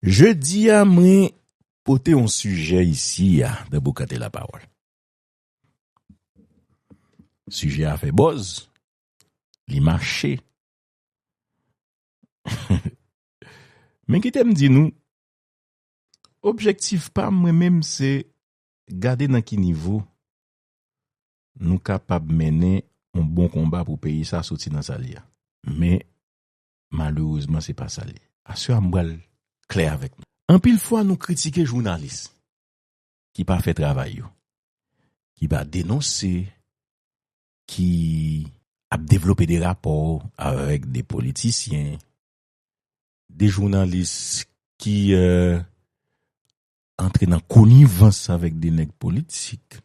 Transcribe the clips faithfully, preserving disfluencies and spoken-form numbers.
Jodi a, mwen pote yon sijè isi a, dan Boukante Lapawòl. Sijè a fè buzz, li mache. Men kite m di nou, objektif pa mwen menm se gade nan ki nivo nou kapab mennen yon bon konba pou peyi sa soti nan sa l ye a. Men, malerezman, se pa sa l ye. Aswè a, m pral klè avèk nou. Anpil fwa, nou kritike jounalis ki pa fè travay yo, ki pa denonse, ki ap devlope de rapò avèk de politisyen, de jounalis ki, euh, antre nan konivans avèk de nèg politik.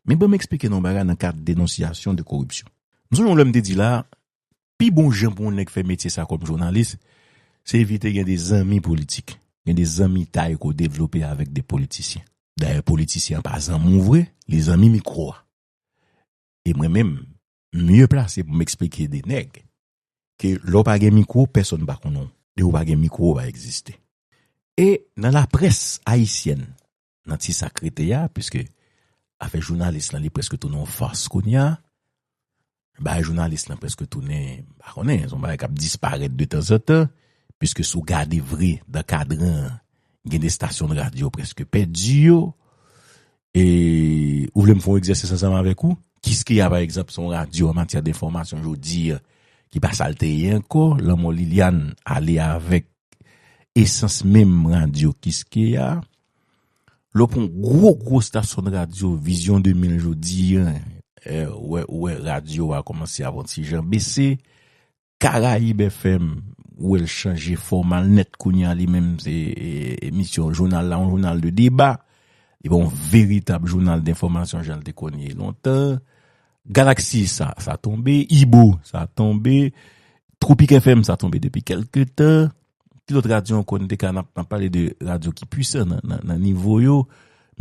Men ban m eksplike nou yon bagay nan kad denonsyasyon de koripsyon. M sonje yon lè m te di la, pi bon jan pou yon nèg fè metye sa kòm jounalis, se evite gen de zanmi politik, gen de zanmitay ke w devlope avèk de politisyen. Dayè, politisyen an pa zanmi w vre, li zanmi mikwo a. E mwen menm, m mye plase pou m eksplike de nèg ke lè w pa gen mikwo, pèsonn pa konnen w. Depi w pa gen mikwo, w pa egziste. E nan laprès ayisyèn, nan ti sa k rete a, piske afè jounalis lan, li prèske tounen yon fas kounye a, bagay jounalis lan prèske tounen, m pa konnen, se yon bagay k ap disparèt de tanzantan, piske si w gade vre, dan kadran, gen de estasyon de radyo prèske pèdi yo. E ou vle m fè yon egzèsis ansanm avèk ou? Kiskeya, pa egzanp, se yon radyo an matyè denfòmasyon jodi a, ki pa sa l te ye ankò. Lanmò Liliane ale avèk esans menm radyo Kiskeya. Lè w pran gwo, gwo estasyon de radyo Vizyon de mil jodi a, eh, ou wè, ou wè radyo a kòmanse ap yon ti jan bese. Karayib F M, ou wè l chanje fòma l nèt kounye a, li menm se, e, emisyon jounal la, yon jounal de deba. Li pa yon veritab jounal denfòmasyon jan l te konn ye lontan. Galaxy, sa, sa tonbe. Ibo, sa tonbe. Tropic F M, sa tonbe depi kèlke tan. Ki lòt radyo ankò nou te ka, n ap, n ap pale de radyo ki pwisan nan, nan, nan nivo yo.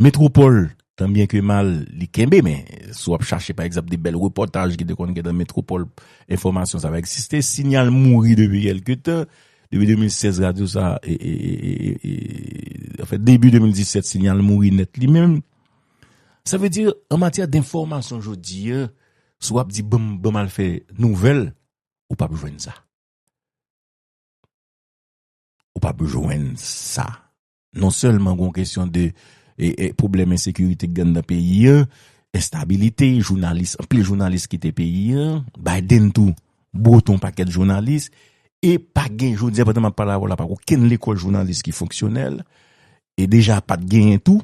Metropole, tan byen ke mal, li kenbe, men si w ap chache, pa egzanp, de bèl repòtaj ki te konn gen nan Metropole, enfòmasyon sa pa egziste. Sinyal mouri depi kèlke tan. Depi de mil sèz, radyo sa, e, e, e, e, e, anfen, debi de mil disèt, Sinyal mouri nèt li menm. Sa vle di, an matyè denfòmasyon jodi a, si w ap di, "Ban m, ban m al fè nouvèl," ou p ap jwenn sa. Ou p ap jwenn sa. Non sèlman gen yon kesyon de, e, e, pwoblèm ensekirite k gen anndan peyi a, enstabilite, jounalis, anpil jounalis kite peyi a, Biden tou bwote yon pakèt jounalis, e pa gen, jodi a, pandan m ap pale avè w la, pa gen okenn lekòl jounalis ki fonksyonèl, e deja pa t genyen tou,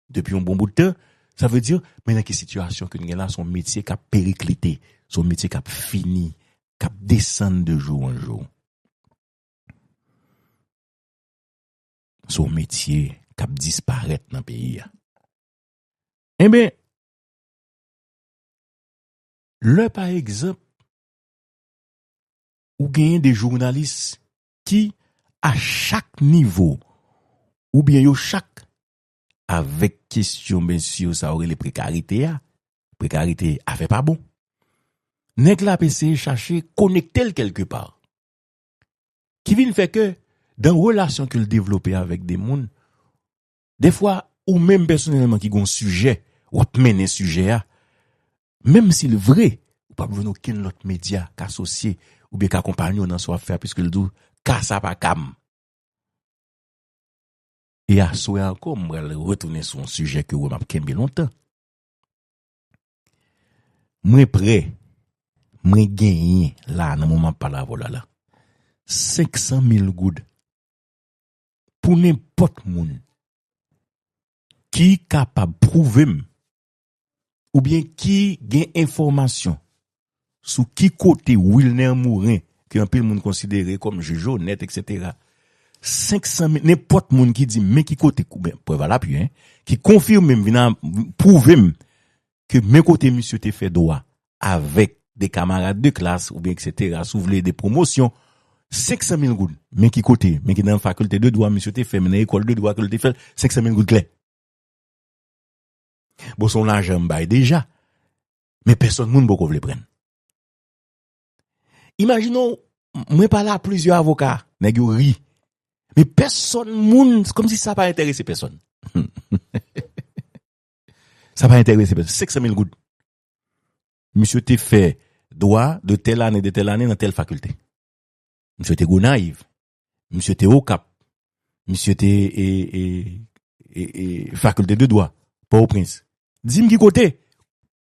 depi yon bon bout tan. Sa vle di, men nan ki sitiyasyon ke n gen la, se yon metye k ap periklite, se yon metye k ap fini, k ap desann de jou an jou. Se yon metye k ap disparèt nan peyi a. Enben, lè, pa egzanp, ou genyen de jounalis ki, a chak nivo, oubyen yo chak, avèk kesyon, byen si, sa yo rele prekarite a, prekarite, afè pa bon. Nèg la ap eseye chache konekte l kèlke pa. Ki vin fè ke, dan relasyon ke l devlope avèk de moun, dèfwa, ou menm pèsonèlman ki gen yon sijè, w ap mennen sijè a, menm si l vre, ou p ap jwenn okenn lòt medya k asosye oubyen k akonpanye w nan sa w ap fè a, piske l di w, "Ka sa pa ka m." E aswè a ankò, m pral retounen sou yon sijè ke w wè m ap kenbe lontan. Mwen prè, mwen genyen la, nan moman m ap pale avè w la, la, senk san mil goud pou nenpòt moun ki kapab pwouve m oubyen ki gen enfòmasyon sou ki kote Wilner Morin, ke anpil moun konsidere kòm jij onèt, etsetera, senk san mil, nenpòt moun ki di m men ki kote, oubyen prèv a lapui, en, ki konfime m, vin a, pwouve m ke men kote misye te fè dwa avèk de kamarad de klas, oubyen etsetera, si w vle de pwomosyon, senk san mil goud. Men ki kote, men ki nan fakilte de dwa misye te fè, men nan lekòl de dwa ke l te fè, senk san mil goud klè. Bon, se yon lajan m bay deja. Men pèsonn moun poko vle pran l. Imajine w, mwen pale a plizyè avoka, nèg yo ri. E pèsonn moun, kòmsi sa pa enterese pèsonn. Sa pa enterese pèsonn. Senk san mil goud. Misye te fè dwa de tèl ane, de tèl ane nan tèl fakilte. Misye te Gonayiv. Misye te Okap. Misye te e, e, e, e, fakilte de dwa, Pòtoprens. Di m ki kote.